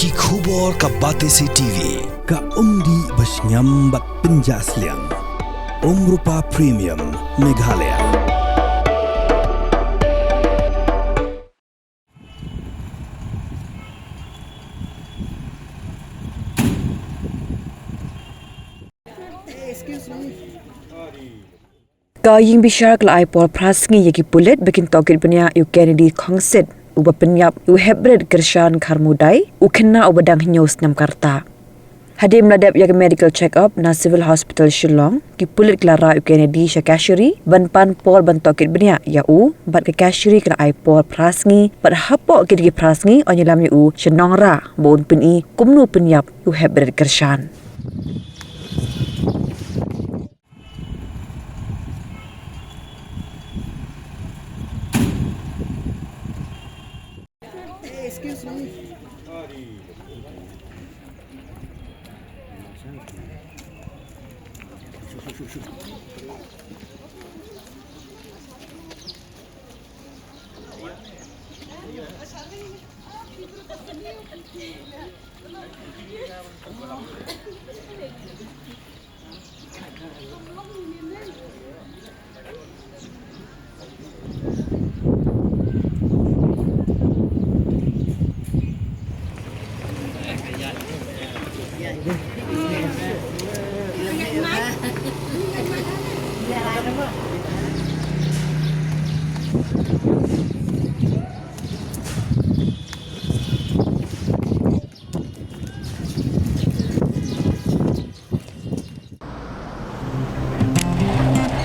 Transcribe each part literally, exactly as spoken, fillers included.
Ki khubor ka Batesi T V, ka umdih ba shngiam bad pynjah sliang. Umrupa Premium, Meghalaya. Ka ïing bishar ka la ai por phra sngi ïa ki pulit ba kin tohkit bniah ïa u Kennedy Khongsit, uba pynïap ïa u Hepbret Kyrshan Kharmudai, u khynnah uba dang hynñiew snem ka rta. Hadien ba la dep ïa ka medical check-up na Civil Hospital Shillong, ki pulit ki la rah ïa u Kennedy sha Kashari ban pan por ban tohkit bniah ïa u bad ka Kashari ka la ai por phra sngi, bad hapoh kitei ki phra sngi yn ïalam ïa u sha Nongrah ba un pyni kumno pynïap ïa u Hepbret Kyrshan.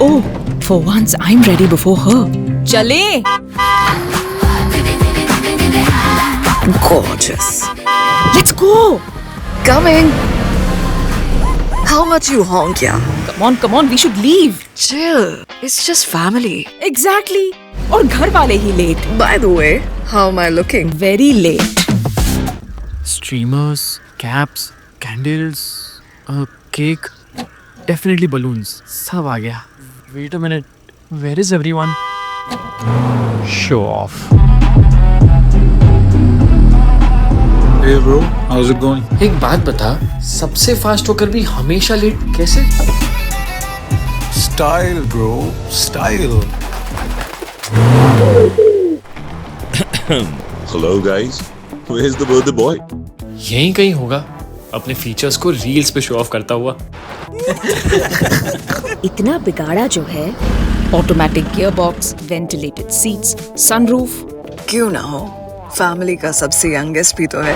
Oh, for once I'm ready before her. चले। Gorgeous. Let's go. Coming. How much you honk, yeah? Come on, come on, we should leave. Chill. It's just family. Exactly. और घर वाले ही late. By the way, how am I looking? Very late. Streamers, caps, candles, a cake. Definitely balloons. सब आ गया. Wait a minute. Where is everyone? Show off. Hey bro, how's it going? एक बात बता, सबसे फास्ट होकर भी हमेशा लेट कैसे? Style bro, style. Hello guys, where's the birthday boy? यहीं कहीं होगा, अपने फीचर्स को रील्स पे शो ऑफ करता हुआ। इतना बिगाड़ा जो है। Automatic gearbox, ventilated seats, sunroof। क्यों ना हो, फैमिली का सबसे यंगेस्ट भी तो है।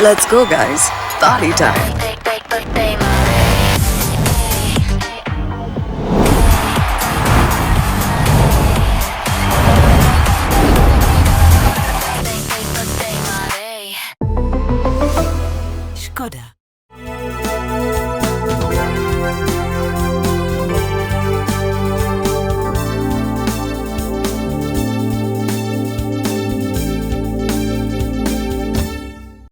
Let's go guys, party time. Skoda.